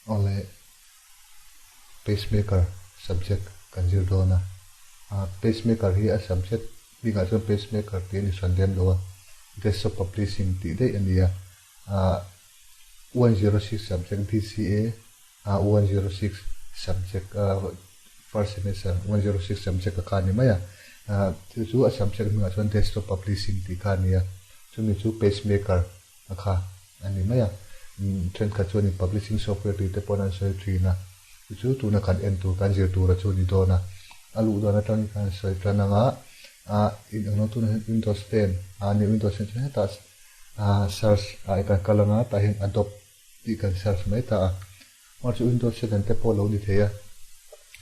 Awle, pacemaker subject kan zir dawn a. Pacemaker hi a subject bikah chuan pacemaker tih a ni hran lem lo a, desktop publishing tih daih a ni a. 106 subject DCA 106 subject first semester 106 subject a kha a ni mai a. Chu chu a subject hmingah chuan desktop publishing tih kha a ni a, chumi chu pacemaker a kha a ni mai a. Thenkhat chuanin publishing software tih te pawh an sawi thin a, chu chu tuna kan en tur kan zir tura chu a ni dawn a. A luh dan atangin khan sawi tan anga in englo tunah hian Windows 10 a ni Windows 10 chu hetah search ah kan kal anga tah hian Adobe tih kan search mai ta a. Mahse Windows 7 te pawh lo ni thei a,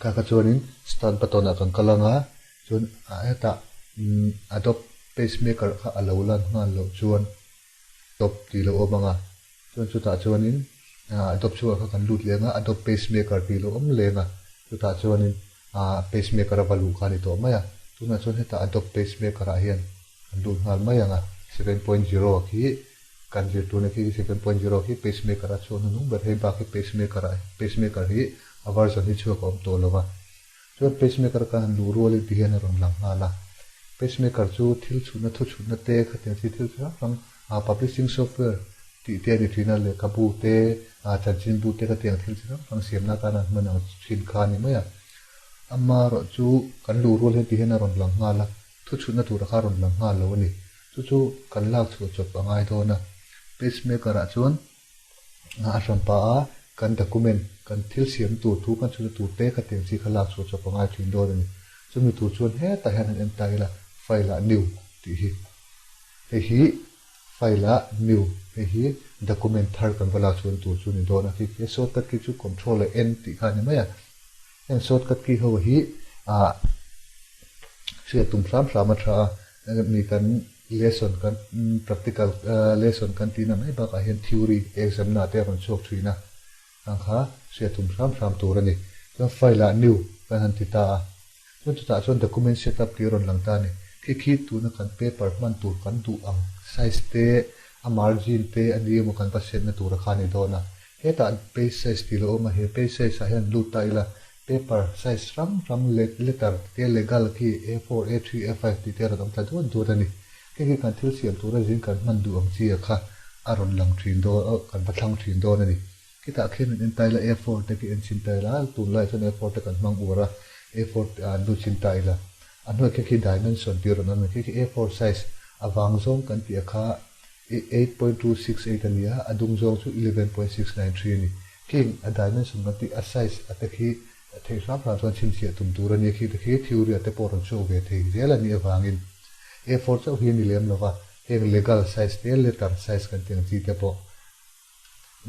kha kha chuanin start button ah kan kal anga chuan hetah Adobe Pacemaker kha a lo lan nghal loh chuan Adobe tih lo awm anga chuan chutah chuanin Adobe chhungah kha kan lut leng a, Adobe Pacemaker tih lo awm leng a, chutah chuanin Pacemaker a va luh kha a ni tawh mai a. Tunah chuan hetah Adobe Pacemaker ah hian kan lut nghal mai ang a, 7.0 khi kan zir tuna khi 7.0 khi pacemaker a chhuak hnuhnung ber hei bak hi pacemaker ah pacemaker hi a version hi chhuak a awm tawh lo va. Chuan pacemaker kan han luh rualin ti hian a rawn lang nghal a. Pacemaker chu thil chhutna thu chhutna te khatiang chi thil chi hrang hrang publishing software tih te a ni thin a, lehkhabu te chanchinbu te khatiang thil chi hrang hrang siamna atana an hman ang thin kha a ni mai a. Amaherawhchu kan luh rual hian ti hian a rawn lang nghal a. Thu chhutna tura kha rawn lang nghal lo a ni. Chu chu kan lak chhuah chawp a ngai dawn a. Pacemaker ah chuan a hran pah a, kan document, kan thil siam tur, thu kan chhutna tur te kha tiang chi kha lak chhuah chawp a ngai thin dawn a ni. Chumi tur chuan hetah hian han en ta ila, file ah new tih hi. Hei hi file ah new, hei hi document thar kan va lak chhuahna tur chu a ni dawn a. Khi khi shortcut key chu control leh N tih kha a ni mai a. Heng shortcut key ho hi ah hriat tum hram hram a tha a, mi kan lesson kan practical lesson kan tihna mai bakah hian theory exam na te a rawn chhuak thin a, ang kha hriat tum hram hram tur a ni. Chuan file ah new kan han ti ta a, chuan chutah chuan document setup tih a rawn lang ta a ni. Khi khi tuna kan paper hman tur kan duh ang size te, a margin te a ni emaw kan va set na tur a kha a ni dawn a. Hetah page size tih lo awm a, he page size ah hian lut ta ila Paper size hrang hrang letter te legal khi A four, A three, A five tih te a rawn awm thla duat duat a ni. Hei hi kan thil siam tura zing kan hman duh ang chi a kha a rawn lang thin dawn, kan va thlang thin dawn a ni. Khitah khian an en ta ila A four te khi en chhin ta ila, tunlaiah chuan A four te kan hmang uar a, A four te an lut chhin ta ila. A hnuai khi khi dimension tih a rawn awm a ni. Khi khi A four size avang zawng kan tih a kha 8.268 a ni a, a dung zawng chu 11.693 a ni. King, a dimension kan tih, a size a te khi theih hram hram chuan chhinchhiah tum tur a ni. Khi te khi theory a te pawh rawn chhuak ve thei zel a nih avangin A4 chauh hi a ni lem lova, heng legal size te, letter size kan tih ang chi te pawh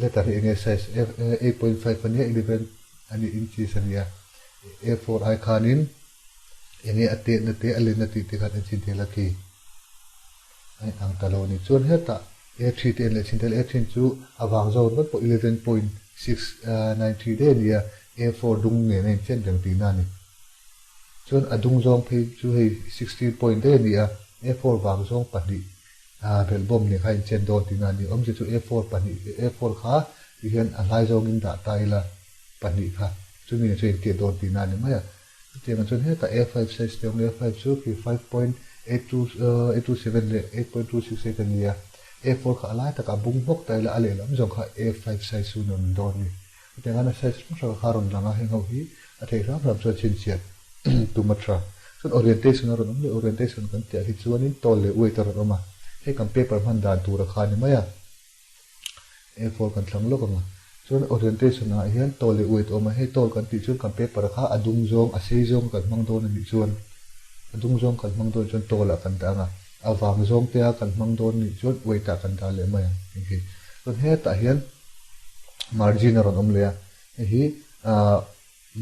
letter hi enge size 8.5 a nia, 11 a ni inches a nia, A4 ai khanin enge a tehna te a lenna tih te khan en chhin thei la khi. A in ang ta lo a ni. Chuan hetah A three te en leh chhin tel A three chu a vang zawk ringawt pawh 11.693 daih a ni a, A four dung nen a inchen reng tihna a ni. Chuan a dung zawng phei chu hei 16 point daih a ni a, A four vang zawng pahnih belhbawm nen kha a inchen dawn tihna a ni. Awmzia chu A four pahnih A four kha ti hian a hlai zawngin dah ta ila pahnih kha chumi nen chuan a intiat dawn tihna a ni mai a. Chutiangah chuan hetah A five size te awm A five chu khi 5.827 leh 8.268 a ni a, A four kha a lai takah bung hmawk ta ila a lehlam zawng kha A five size chu a rawn dawn a ni. Chutiang hian a size hrang hrang kha a rawn lang a, heng ho hi a theih hram hram chuan chhinchhiat tum a tha. Chuan orientation a rawn awm leh orientation kan tih ah hi chuanin tall leh weight a rawn awm a, hei kan paper hman dan tura kha a ni mai a. A four kan thlang lawk ang a. Chuan orientation ah hian tall leh weight a awm a, hei tall kan tih chuan kan paper kha a dung zawng, a sei zawng kan hmang dawn a nih chuan a dung zawng kan hmang dawn chuan tall ah kan dah ang a, a vang zawng te a kan hmang dawn nih chuan weight ah kan dah leh mai ang tih hi. Chuan hetah hian margin a rawn awm leh a, hei hi ah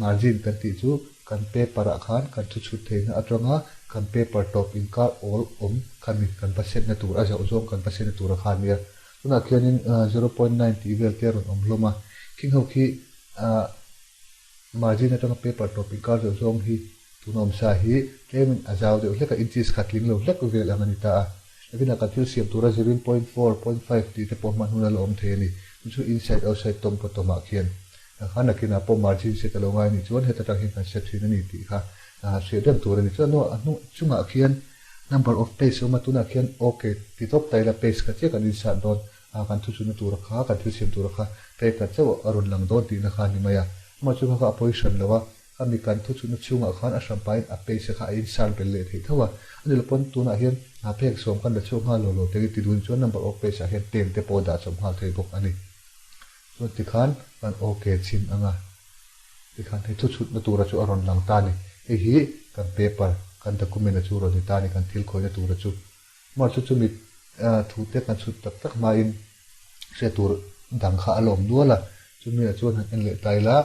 Margin kan tih chu kan paper ah khan kan thu chhut theihna atanga kan paper tawp inkar awl awm khami kan va setna tur a zauh zawng kan va setna tur a kha ania. Tunah khianin 0.9 tih vel te a rawn awm hlawm a, khing ho khi margin atanga paper tawp inkar zauh zawng hi tuna awm sa hi tlemin a zau deuh hlek a, inches khat tling lo hlek vel ang a ni ta a. Nakinah kan thil siam tura zirin point four, point five tih te pawh hman hun a la awm thei a ni. Chu chu inside outside tawm pawh tawmah khian. Kha nakinah pawh margin set a lo ngai a nih chuan heta tang hian kan set thin a ni tih kha hriat reng tur a ni. Chuan a hnung chungah khian number of page a awm a, tunah khian ok ti tawp ta ila page kha chiah kan insert dawn a, kan thuchhunna tura kha, kan thil siam tura kha page khat chauh a rawn lang dawn tihna kha a ni mai a. Amah chu kha kha a position lo a, khami kan thuchhunna chhungah khan a hranpain a page kha a insert belh leh theih tho a. A ni lo pawn tunah hian phek sawm kan la chhuak nghal lo lo te ti dun chuan number of page ah hian ten te pawh dah chawp nghal thei bawk a ni. Chuan tikhan kan ok chhin ang a, tikhan hei thu chhutna tura chu a rawn lang ta a ni. Hei hi kan paper, kan document a chu rawn ni ta a ni, kan thil khawihna tura chu. Mahse chu chumi thu te kan chhut tak tak hmain hriat tur dang kha a lawm nual a, chumi ah chuan han en leh ta ila,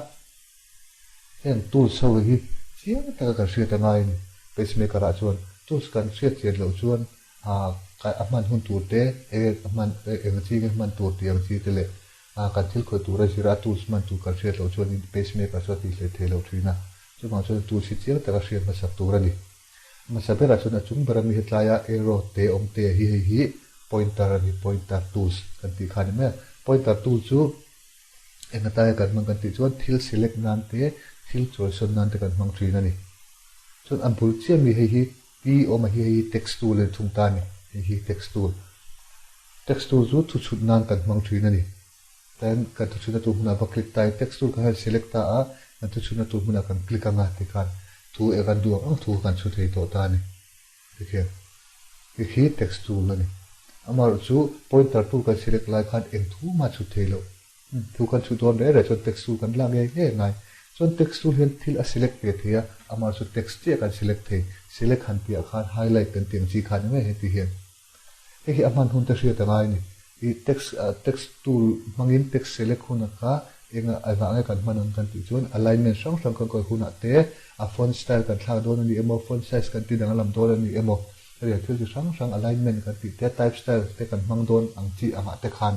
heng tools ho hi chiang taka kan hriat a ngai a ni. Pacemaker ah chuan tools kan hriat chian loh chuan A hman hun tur te, eng a hman, eng chi nge hman tur tih ang chi te leh kan thil khawih tura zira a tools hman tur kan hriat loh chuan in pacemaker chu a tih hlei thei lo thin a. Chuvang chuan tools hi chiang taka hriat hmasak tur a ni. Hmasa berah chuan a chung bera mi hetlaia arrow te awm te hi hei hi pointer a ni, pointer tools kan tih kha a ni mai a. Pointer tool chu eng ataia kan hmang kan tih chuan thil select nan te, thil chawisawn nan te kan hmang thin a ni. Chuan a bul chiah mi hei hi Pi awm a hi hei hi text tool a ni thung ta a ni. Hei hi text tool. Text tool chu thu chhut nan kan hmang thin a ni. Then kan thu chhutna tur hmunah va click ta in text tool kan han select ta a, kan thu chhutna tur hmunah kan click anga tikhan thu e kan duh ang ang thu kan chhu thei tawh ta a ni. Tikhian hei hi text tool a ni. Amaherawhchu chu pointer tool kan select lai khan eng thu mah chhut thei loh. Thu kan chhuh dawn reh reh chuan text tool kan lak ngei ngei a ngai. Chuan text tool hian thil a select ve thei a, amah chu text chiah kan select thei. Select han tihah khan highlight kan tih ang chi kha ni mai heti hian. Hei hi a hman hun te hriat a ngai a ni. I text text tool hmangin text select hunah kha enga engah nge kan hman ang kan tih chuan alignment hrang hrang kan kawih hunah te a font style kan thlak dawn a ni emaw, font size kan ti danglam dawn a ni emaw, hetiang thil chi hrang hrang alignment kan tih te type style te kan hmang dawn ang chi angah te khan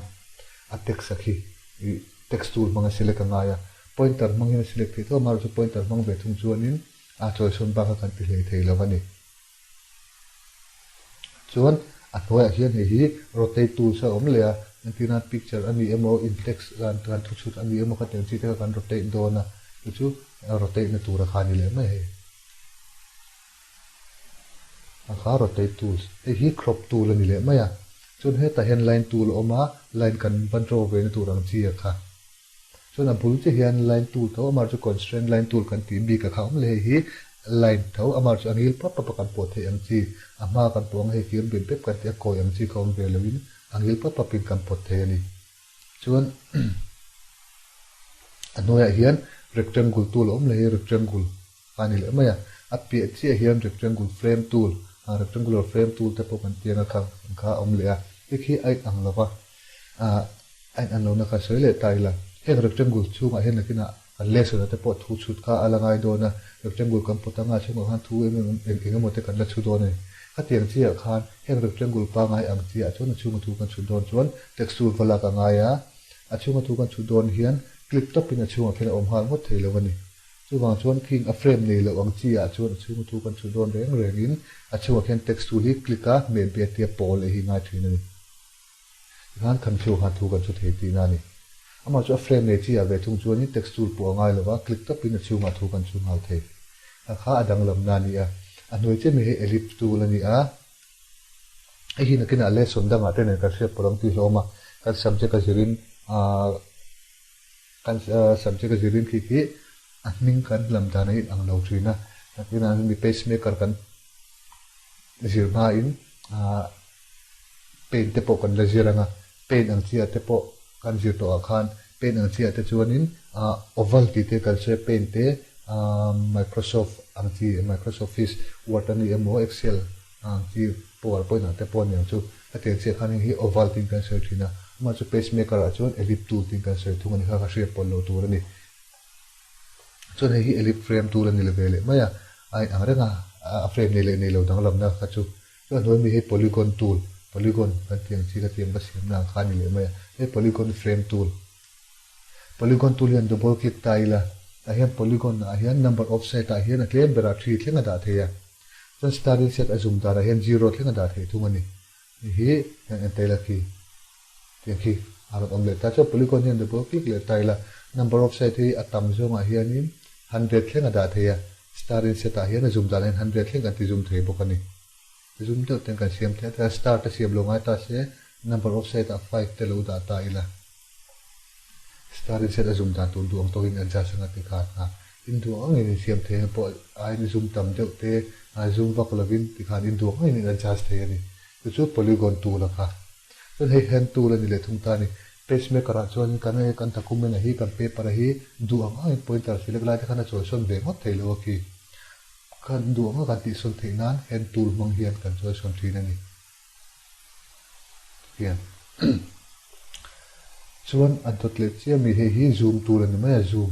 A text a khi i text tool hmang a select a ngai a, pointer hmang hian a select theih tho a, amaherawhchu pointer hmang ve thung chuanin a chawisawn bak a kan ti hlei thei lo a ni. Chuan a hnuaiah hian hei hi rotate tools a awm leh a, entir nan picture a ni emaw in text kan kan thu chhut a ni emaw khatiang chi te kha kan rotate dawn a, chu chu rotate na tur a kha a ni leh mai hei. A kha rotate tools, hei hi crop tool a ni leh mai a, chuan hetah hian line tool a awm a, line kan va draw ve na tur ang chi a kha. Chuan a bul chiah hian line tool tho amah chu constraint line tool kan tih bik a kha awm leh hei hi line tho amah chu a ngil pap pap a kan pawh theih ang chi, a hma kan pawh ang hei kir bep bep kan tih a kawi ang chi kha awm ve lo in a ngil pap pap in kan pawt thei a ni. Chuan a hnuaiah hian rectangle tool a awm leh hei rectangle. A ni leh mai a, a piah chiah hian rectangle frame tool, rectangular frame tool te pawh kan ti ang a kha ang kha a awm leh a, hei khi a inang lo va, a inang lohna kha sawi leh ta ila, heng rectangle chhungah hian nakinah kan lesson ah te pawh thu chhut kha a la ngai dawn a, rectangle kan pawt anga chhungah khan thu eng eng eng emaw te kan la chhu dawn a ni. Khatiang chiah khan heng rectangle pangai ang chiah chuan a chhunga thu kan chhut dawn chuan text tool va lak a ngai a, a chhunga thu kan chhut dawn hian click tawpin a chhungah khian a awm nghal ngawt thei lo a ni. Chuvang chuan khing a frame nei loh ang chi ah chuan a chhunga thu kan chhut dawn reng rengin a chhungah khian text tool hi click a hmeh beh tia pawl leh hi ngai thin a ni. Tikhan kan chhungah khan thu kan chhu thei tihna a ni. Amah chu a frame nei chi ah ve thung chuanin text tool pawh a ngai lova, click tawpin a chhungah thu kan chhu nghal thei. A kha a danglamna a ni a. A hnuai chiah mi hi ellipse tool a ni a. Hei hi nakinah lesson dangah te nen kan hriat pawlh ang tih hlawm a, kan subject a zirin aah Kan subject a zirin khi khi a hming kan lam dan a inang lo thin a, nakinah mi pacemaker kan zir hmain paint te pawh kan la zir ang a, paint ang chiah te pawh kan zir tawh ah khan paint ang chiah te chuanin oval tih te kan sawi a, paint te Microsoft ang chi Microsoft Office Word a ni emaw Excel ang chi powerpoint ang te pawh a ni ang chu. Hetiang chiah khan heng hi oval tiin kan sawi thin a, amah chu pacemaker ah chuan ellipse tool tiin kan sawi thung a ni kha ka hriat pawlh loh tur a ni. Chuan hei hi ellipse frame tool a ni ve leh mai a, a inang reng a, a frame nei leh nei lo danglamna kha chu. Chuan hnuai mi hei polygon tool, polygon kan tih ang chi kha tiang va siamna ang kha a ni leh mai a, hei polygon frame tool. Polygon tool hian double click ta ila, tah hian polygon ah hian number of side ah hian a tlem berah thi thleng a dah thei a. Chuan starting set a zum danah hian zero thleng a dah theih thung a ni. Hei hi hian en taila khi tiang khi a rawn awm leh ta. Chuan polygon hian double click leh ta ila. Number of side hi a tam zawngah hianin hundred thleng a dah thei a, star inset ah hian a zoom danah hian hundred thleng kan ti zoom thei bawk a ni. Zoom deuh ten kan siam thei a, star te siam lo ngai ta se number of side ah five te lo dah ta ila. Star inset a zoom dan tur duh ang tawkin adjust anga ti khan a in duh ang angin in siam thei ang pawh aiin zoom tam deuh te zoom vak lovin ti khan in duh ang angin in adjust thei a ni. Chu chu polygon tool a kha. Chuan hei hand tool a ni leh thung ta a ni. Pacemaker ah chuan kan kan document a hi kan paper a hi duh ang angin pointer select lai te khan a chawi sawn ve ngawt thei lo a khi. Kan duh anga kan tih sawn theih nan hand tool hmang hian kan chawi sawn thin a ni. Hian chuan a dawt leh chiah mi hei hi zoom tool a ni mai a zoom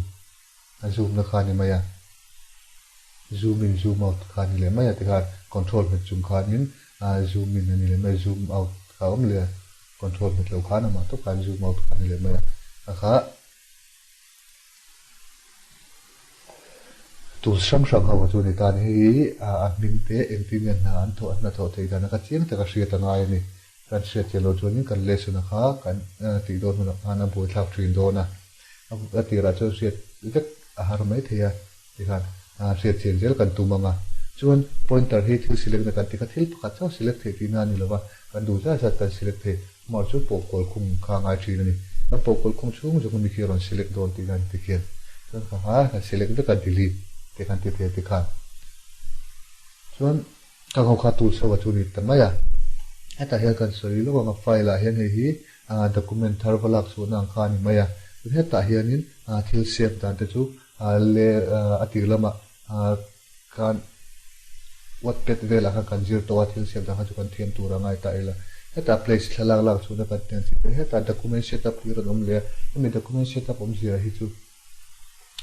a zoom na kha a ni mai a zoom in zoom out kha a ni leh mai a tikhan control hmet chung khanin zoom in a ni leh mai a zoom out kha a awm leh a control hmet loh khan amah tawp khan zoom out kha a ni leh mai a a kha Tur hrang hrang ho chu a ni ta a ni. Hei hi a hming te engtin nge hna an thawh, an hnathawh theih dan a ka chiang taka hriat a ngai a ni. Kan hriat chian loh chuanin kan lesson a kha kan tih dawn hunah khan a buaithlak thin dawn a. A tirah chuan hriat vek a har mai thei a, tikhan hriat chian zel kan tum ang a. Chuan pointer hi thil select na kan ti kha thil pakhat chauh select theih tihna a ni lo va, kan duh zat zat kan select thei. Hmar chu pawhkawl khung kha a ngai thin a ni. Kan pawhkawl khung chhung zawng mi khi a rawn select dawn tih hian ti khian chuan kha kha kan select vek a delete te khan ti thei a ti khan chuan ka ho kha tools ho a chu ni ta mai a. Hetah hian kan sawi lawk ang a file ah hian hei hi document thar va lak chhuahna ang kha a ni mai a. Chuan hetah hianin thil save dan te chu le a tir lamah Khan Wattpad velah khan kan zir tawh a, thil siam dan kha chu kan thiam tur a ngai ta ila. Hetah place thlalak lak chhuna kan tiang chi phei hetah document setup hi rawn awm leh a, hemi document setup awmzia hi chu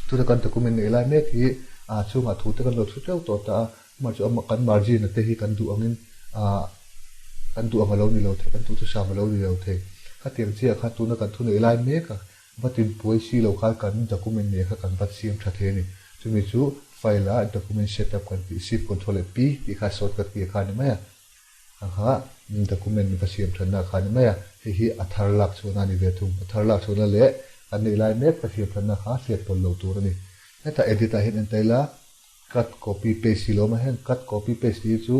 tuna kan document neih lai mek hi a chhungah thu te kan lo thu teuh tawh ta a, amah chu kan margin a te hi kan duh angin ah kan duh ang a lo ni lo thei, kan duhthusam a lo ni lo thei. Khatiang chiah kha tuna kan thu neih lai mek a. Va tinpuai si lo khan kan document nei kha kan va siam tha thei a ni. Chumi chu file ah document setup kan tih shift control leh P tih kha shortcut key kha a ni mai a. A kha document va siam thatna kha a ni mai a. Hei hi a thar lak chhuahna a ni ve thung. A thar lak chhuahna leh kan neih lai mek va siam thatna kha hriat pawlh lo tur a ni. Hetah edit ah hian en ta ila Cut copy paste hi lo awm a, heng cut copy paste tih hi chu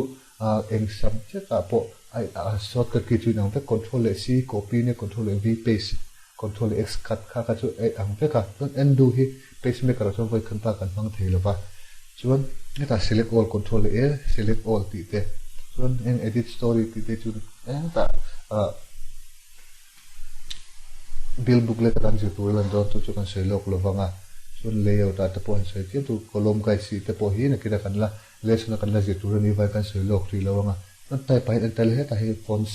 eng subject ah pawh a shortcut key chu inang vek, control leh C copy nia control leh V paste, control leh X cut kha kha chu a ang vek a, chuan undo hi pacemaker ah chuan vawi khat bak kan hmang thei lo va, chuan hetah select all control leh A select all tih te, chuan heng edit story tih te chu engtah Bill booklet a kan zir tur a lan dawn chu chu kan sawi lawk lo vang a, chuan layout ah te pawh han sawi chiam tur column guide si te pawh hi nakin a kan la lesson a kan la zir tur a nih vangin kan sawi lawk rih lo ang a, chuan type ah hian en tel hetah hi fonts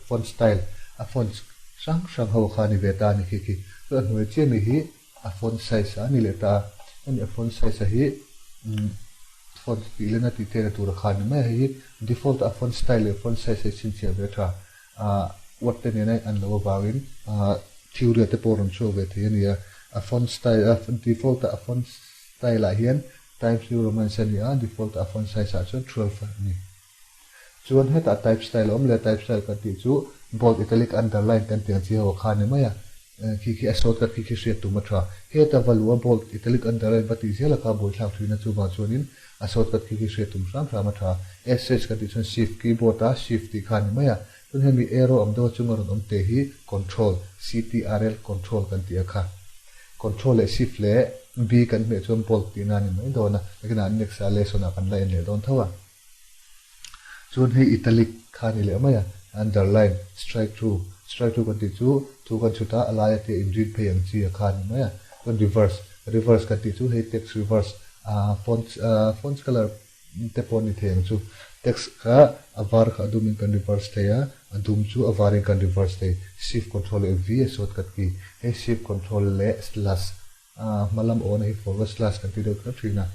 font style a fonts hrang hrang ho kha a ni ve ta a ni khi khi chuan a hnuai chiah mi hi a font size a ni leh ta a, hemi a font size a hi umm font tih lena tih theihna tur a kha a ni mai a, hei hi default a font style leh font size a chhinchhiah ve tha. Word te nena an lo avangin theory te pawh rawn chhuak ve thei a ni a. A font style a default a font style ah hian Times New Roman a ni a, default a font size ah chuan 12 a ni. Chuan hetah type style a awm leh a, type style kan tih chu bold, italic, underline kan tih ang chi ho a kha a ni mai a. Khi khi a shortcut khi khi hriat tum a tha. Heta va luh a bold, italic, underline va tih zel a kha buaithlak thin a, chuvang chuanin A shortcut khi khi hriat tum hram hram a tha. SH kan tih chuan shift keyboard a shift tih kha a ni mai a. Chuan hemi arrow ang deuha chunga rawn awm teh hi control, CTRL, control kan tih a kha. Control leh shift leh B kan hmeh chuan bold tihna a ni mai dawn a. Nakinah next ah lesson ah kan la en leh dawn tho a. Chuan hei italic kha a ni leh mai a, underline, strike through, strike through kan tih chu thu kan chhut a, a laia te inrin phei ang chi a kha a ni mai a. Chuan reverse, reverse kan tih chu hei text reverse, font, font colour te pawh a ni thei ang chu. Text kha a var kha a dumin kan reverse thei a, a dum chu a varin kan reverse thei. Shift control leh V a shortcut key. Hei shift control leh slash hma lam awna hi forward slash kan ti deuh kher thin a.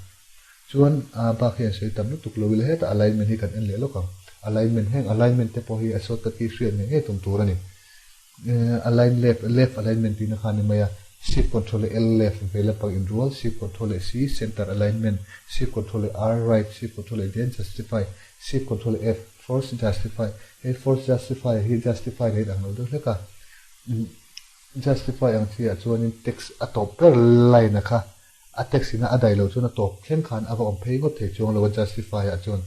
Chuan a bak hi an sawi tam lutuk lo ila hetah alignment hi kan en leh lawk ang. Alignment heng alignment te pawh hi a shortcut hi hriat ngei ngei tum tur a ni. Align left left alignment tihna kha a ni mai a. Shift control leh L left ve lampang inrual, shift control leh C center alignment, shift control leh R right, shift control leh J justify, shift control leh F force justify. Hei force justify hi justify leh inang lo deuh hlek a. Justify ang chi ah chuanin text a tawp ber line a kha a text ina a dai loh chuan a tawp thleng khan a va awm phei ngawt thei chuang lo a justify ah chuan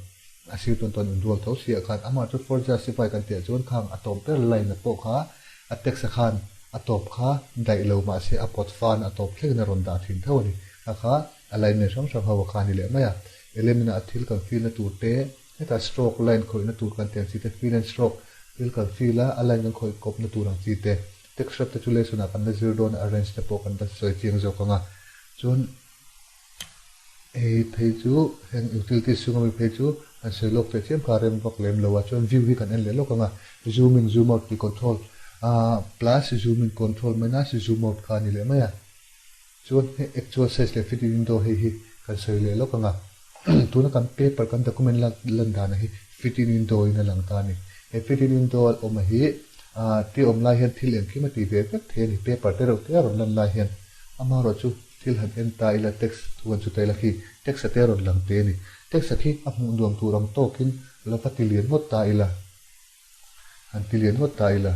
a sir tawn tawn inrual tho si ah khan amah chu for justify kan tih ah chuan khang a tawp ber line a pawh kha a text a khan a tawp kha daih lo mahse a pawt fan a tawp thlengin a rawn dah thin tho a ni. Kha kha alignment hrang hrang ho a kha a ni leh mai a. Element ah thil kan fill na tur te Hetah stroke line khawihna tur kan tih ang chi te, fill and stroke, thil kan fill a, a line kan khawih kawpna tur ang chi te, text wrap te chu lesson ah kan la zir dawn a, arrange te pawh kan la sawi chiang zawk ang a. Chuan hei phei chu heng utilities chhunga mi phei chu han sawi lawk teh chiam kha a rem vak lem lo a, chuan view hi kan en leh lawk ang a, zoom in zoom out tih control plus zoom in control minus zoom out kha a ni leh mai a. Chuan hei actual size leh fit in window hei hi kan sawi leh lawk ang a, tuna kan paper kan document lak lan dana hi fit in window in a lang ta a ni. He fit in window a awm a hi ti awm lai hian thil engkim a ti ve vek thei a ni, paper te reuh te a rawn lan lai hian amaherawh chu thil han en ta ila text thu han chu ta ila khi text a te a rawn lang te a ni. Text a khi a hmuh nuam tur ang tawkin lo va ti lian ngawt ta ila. Han ti lian ngawt ta ila,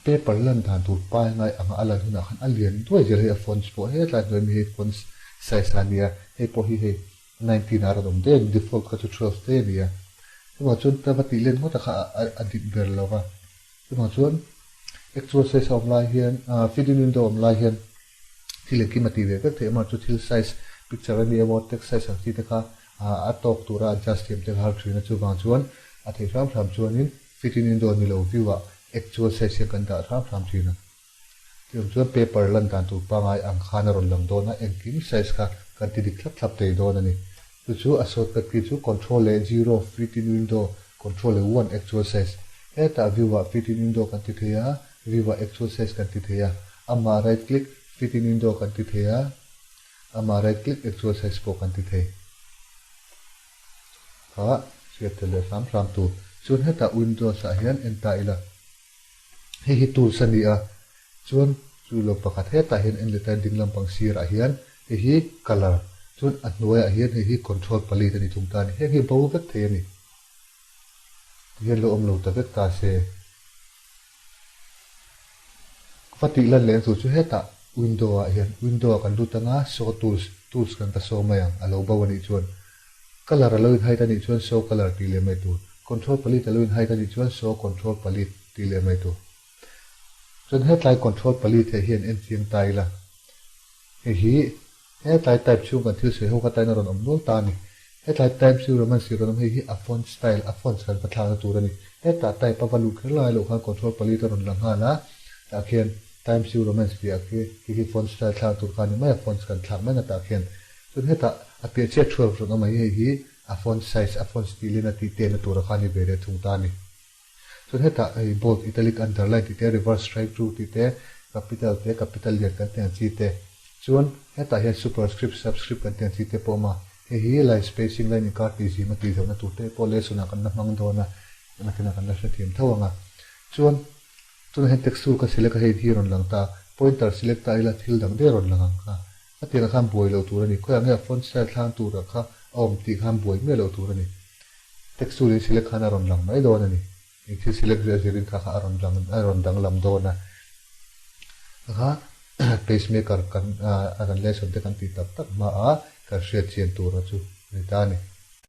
paper lan dan tur pai ngai anga a lan hunah khan a lian duai zel hei a fonts pawh hetlai hnuai mi hei fonts size a nia, hei pawh hi hei 19 ah a rawn awm daih a ni, default kha chu 12 te a ni a. Chuvang chuan ta va tih len ngawt a kha a dik ber lo va, chuvang chuan actual size a awm lai hian fit in window a awm lai hian thil engkim a tih ve vek theih amaherawhchu thil size picture a ni emaw text size ang chi te kha A tawk tura adjust thiam tel har thin a, chuvang chuan a theih hram hram chuanin fit in window ni lo view ah actual size hian kan dah hram hram thin a. Tiang chuan paper lan dan tur pangai ang khan a rawn lang dawn a, engkim size kha kan ti dik thlap thlap thei dawn a ni. Chu chu a shortcut key chu control leh zero fit in window, control leh one actual size. Hetah view ah fit in window kan ti thei a, view ah actual size kan ti thei a, amah right click fit in window kan ti thei a, Amah right click actual size pawh kan ti thei. Kha hriat tel leh hram hram tur. Chuan hetah Windows ah hian en ta ila. Hei hi tools a ni a. Chuan chu lo pakhat hetah hian en leh ta ding lampang sirah hian hei hi colour. Chuan a hnuaiah hian hei hi control palette a ni thung ta a ni. Heng hi bo vek thei a ni. Tihian lo awm lo ta vek ta se. Va tih lan leh tur chu hetah window ah hian window ah kan lut anga show tools tools kan va show mai ang a lo bo a nih chuan colour a lo in hide a nih chuan show colour tih leh mai tur control palette a lo in hide a nih chuan show control palette tih leh mai tur chuan hetlai control palette ah hian en chiang ta ila hei hi Hetlai type chhung kan thil sawi ho kha tain a rawn awm nual ta a ni. Hetlai Times New Roman sir rawn awm hei hi a font style, a fonts kan va thlakna tur a ni. Hetah type a va luh kher lai loh khan control palette a rawn lang nghal a, tah khian Times New Romans tih ah khi khi khi font style thlak tur kha a ni mai a, fonts kan thlak mai na tah khian. Chuan hetah a piah chiah 12 rawn awm a hi hei hi a font size, a fonts tih lena tih tehna tur a kha a ni ve leh thung ta a ni. Chuan hetah hei bold, italic, underline tih te, reverse strike through tih te, capital te, capital lian kan tih ang chi te. Chuan hetah hian superscript, subscript kan tih ang chi te pawh a awm a. Hei hi line spacing, line inkar tih zim a tih zohna tur te pawh lesson ah kan la hmang dawn a, nakinah kan la hrethiam tho ang a. Chuan tunah hian text tool ka select a, hei hi rawn lang ta a, pointer select ta ila thil dang daih a rawn lang ang kha. A tirah khan buai loh tur a ni. Khawiah nge a font style thlang turah kha a awm tih khan buai miah loh tur a ni. Text tool in select khan a rawn lang mai dawn a ni. Eng thil select zir zirin kha kha a rawn lang a rawn danglam dawn a. Kha pacemaker kan a kan lesson te kan tih tak tak hma a kan hriat chian tura chu a ni ta a ni.